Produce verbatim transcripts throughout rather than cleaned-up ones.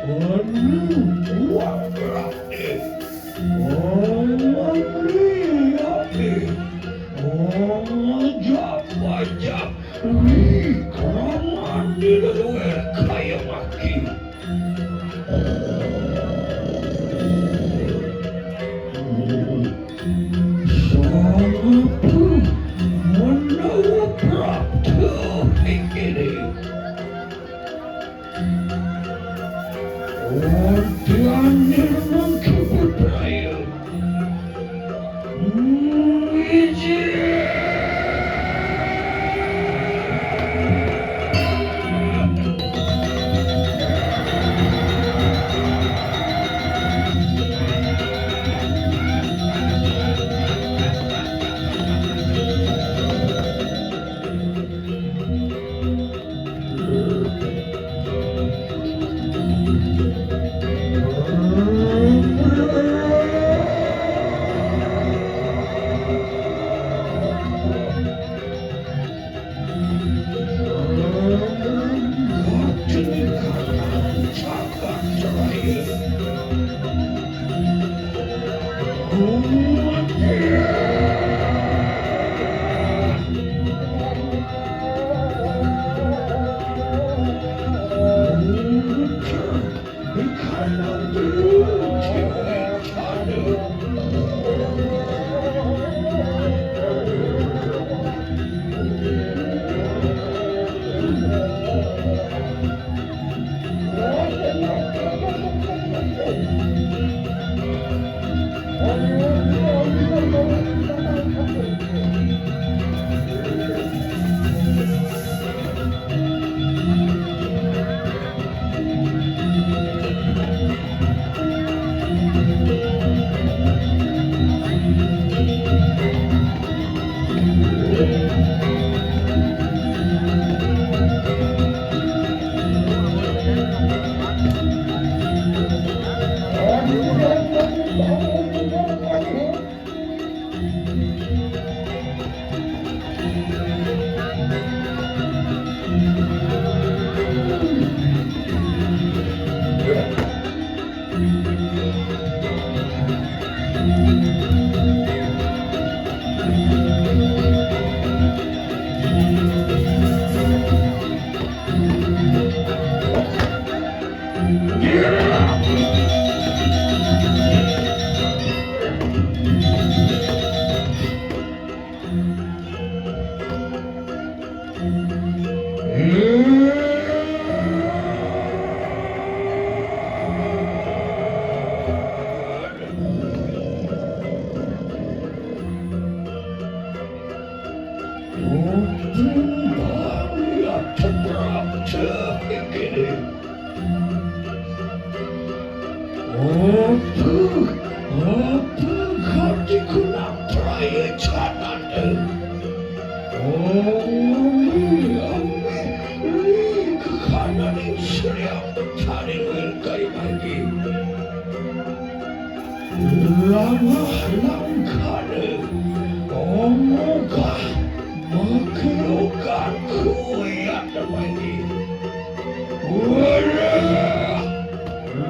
Anu, wah, berarti. Oh, mami, mami. Oh, ngajak, ngajak. Wih, keramat di luar kaya maki. Sangapa menawa prapta ingkene? Wadane mangke putraya. Wiji. Apa, apa katiku nang prayojanane? Oh, ami, ami, ri kekananing Sri Ambetane wirgayu margi. Langah langkane, omogah makelogan kuyat margi. Wala,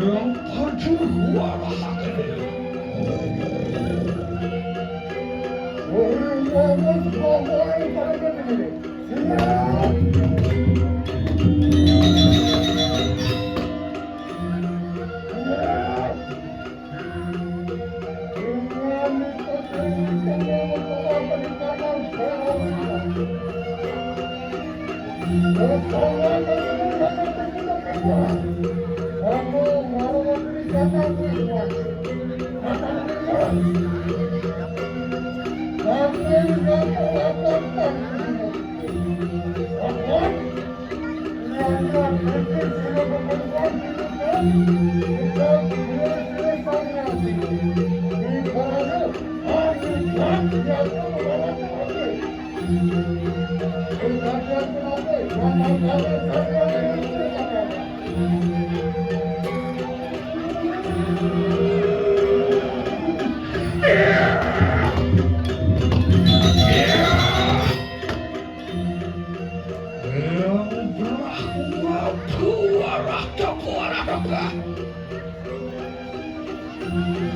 lampaju warahakene. Wala, wala, wala, wala, wala.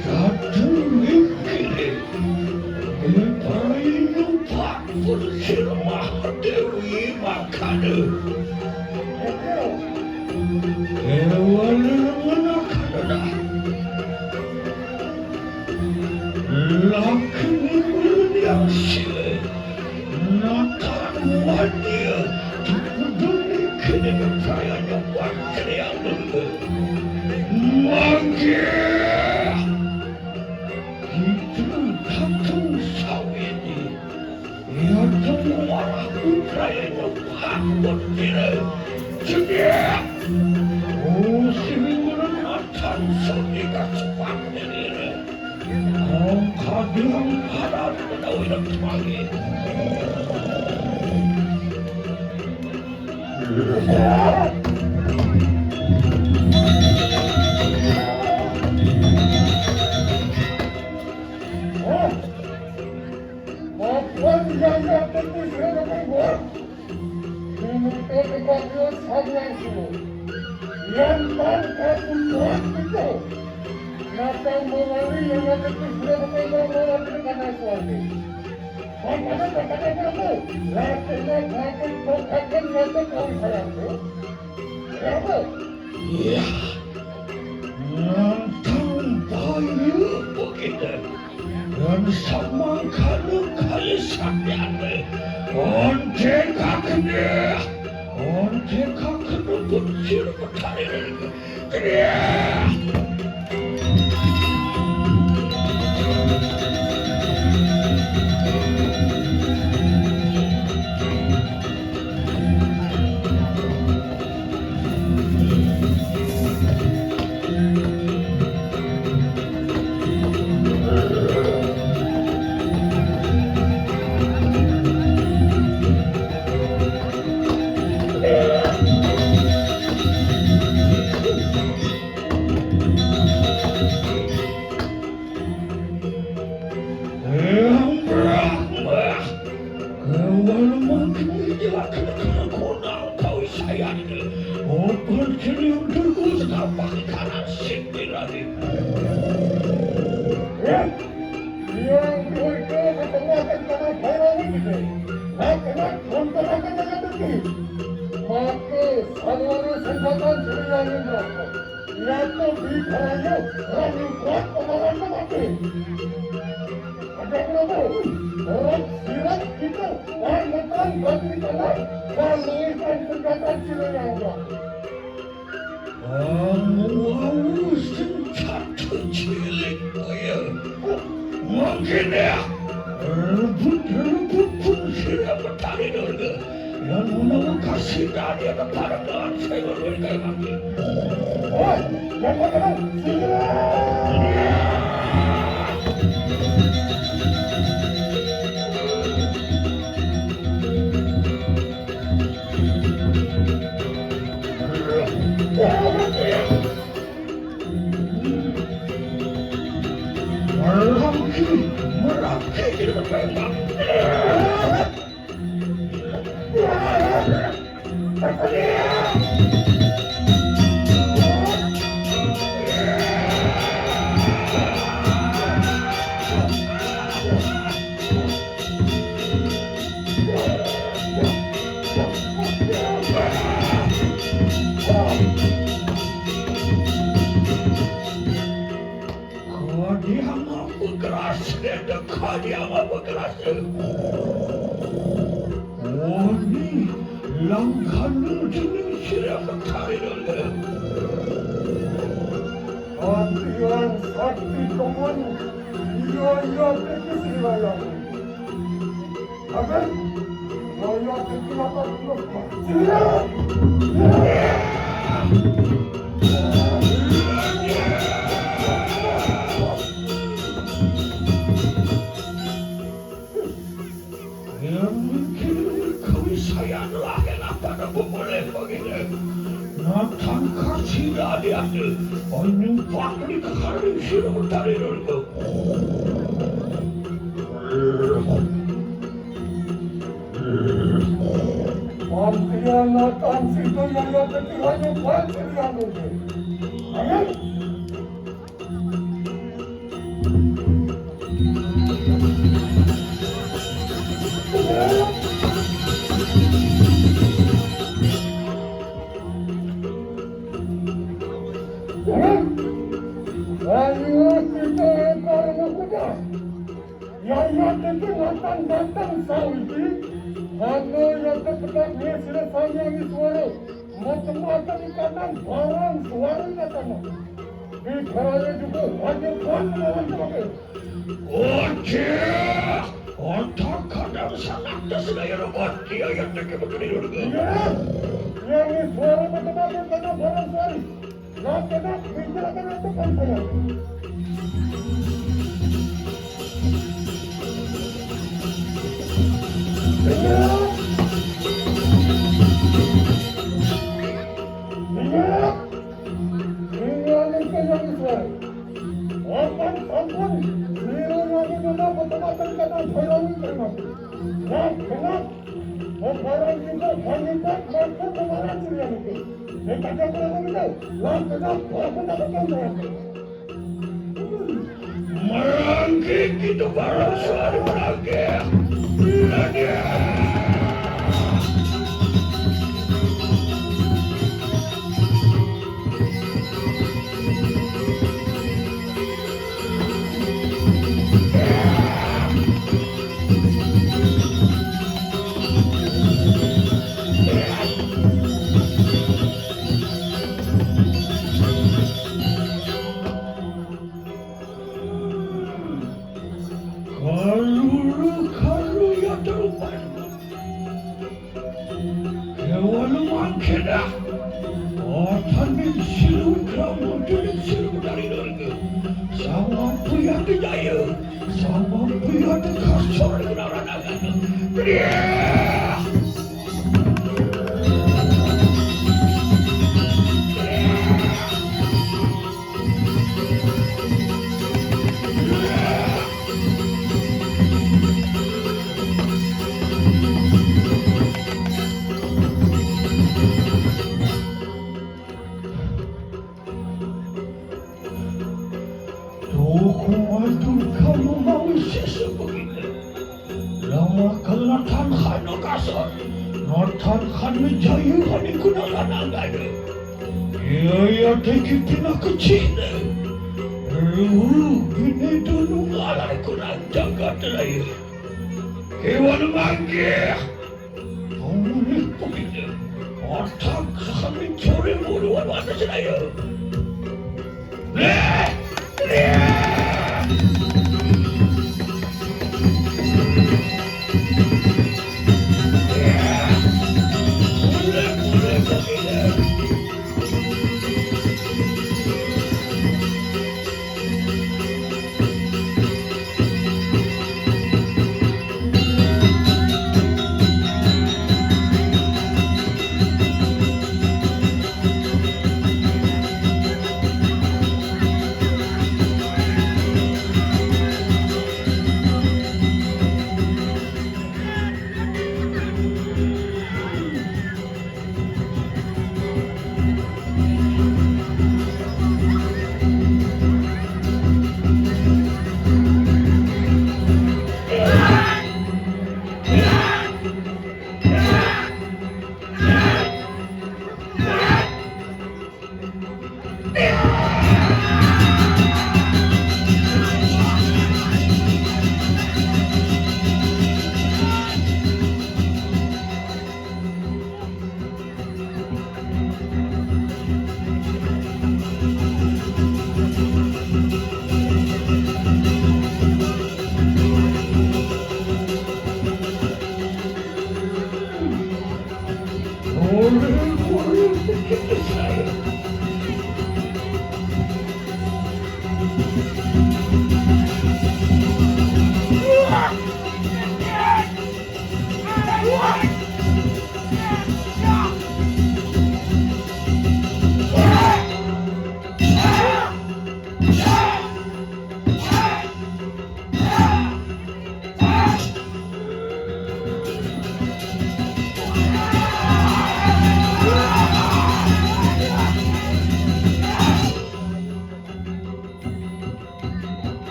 Kadung iki, ibarat numpak kursi Mahadewi makane. Ewa, lelengena kadada. Lakune Mulyasila. Nata wanya, dikudune kene prayana wajriyang. Mangke kita datang sawini. Yaitu warah prayana wajriyang. Jedak. Oh, sini menenatan sodika cepat diri. Kadiang aran menawi lagi. Mapan yang dapat Dumugi ing Sang Hyang Siwa. Yen mangkat muat kita, nata mawali yen nate Kresna Bapa ing Rama Wadana Swarga. Mangkana kakane Prabu, latena kakane bokaken nata kawisayanku. Prabu. Iya. Nantang payu begitu. Lan samangkana kaya sadyane. Onde kakene. Onde kakene pun sira petani. Kriya. Eyang Brahma, kawula mangkene jelaken kang kunang kawisayan. Open sini untuk sekapak kanan sing dirani. Yang mereka ketemu akan kami bawa ini. Nak kena kontrakan dengan demi. Maka saluruh senjata sini yang mereka. Ratu Bidarayu lan kuat pemawan mati. Ada berapa? Orang silat kita, orang metang batu di tanah, dan mengikat senjata sila yang ada. Kamu wau senjata cilik kaya. Mungkin ya, rebut-rebut pun sila petani dulu. Yang menawa kasih dari ada pada Tuhan saya berdoa kayak mati. Oi, yang mana? Merangki, merangki, merangki. Kadiang apa kerasa, kadiang apa kerasa. Wani langkana dening sira Betari Nangga. Kadiang sakti kemun, iya, iya, teki sira yang. Akan, saya teki latar sira. Yang mikir kawisayan lagi latar bumulih begini. Natang kasih dari aku, penyumpah di kekari sira Betari Nangga. Pantiana tan sida yaya ketiwanya pantian mungkin. Ayo kita ekor kuda. Yaya tete matang-matang sawi. Hana yata petak ni sila sayang ni suara. Mata-mata di kanan barang suara na tanah. Di kerana juga hanya tuan lawan terakhir. Oke. Otak kadang sangat tersedaya robot. Dia yang tak betul juga. Ya. Yang ni suara mata-mata di kanan barang suara. Merangkik itu baru suara merangkik. Merangkik. Kalulu kalu ya terupan. Kewalu mangkeda. Otan bin silu kramu tulis silu dari dorga. Sama pria dijaya. Sama pria dikasar dengan anak-anak. Dia. Tuku madu kamu mau sesu begini. Lama kena tangan no kasar. No tangan no jayu hani kuna lanang ada. Iya, iya, teki pina kecil. Lu bini dulu ngalar kuna jagat layu. Kewan manggih. Kamu ni pemikir. Otak kami curi bulu anak saya.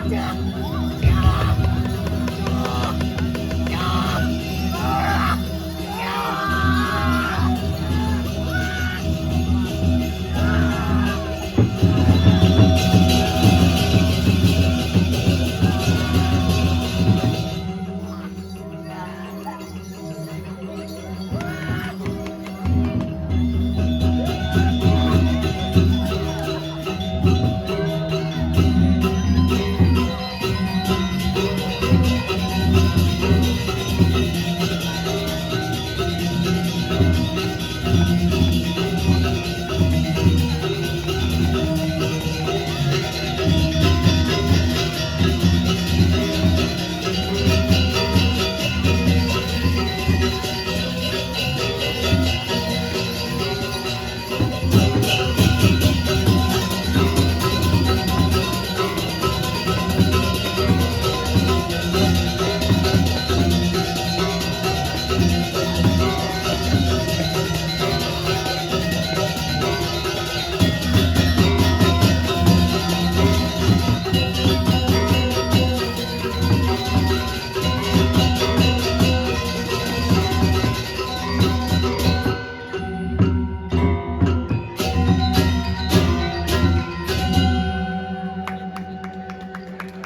Jangan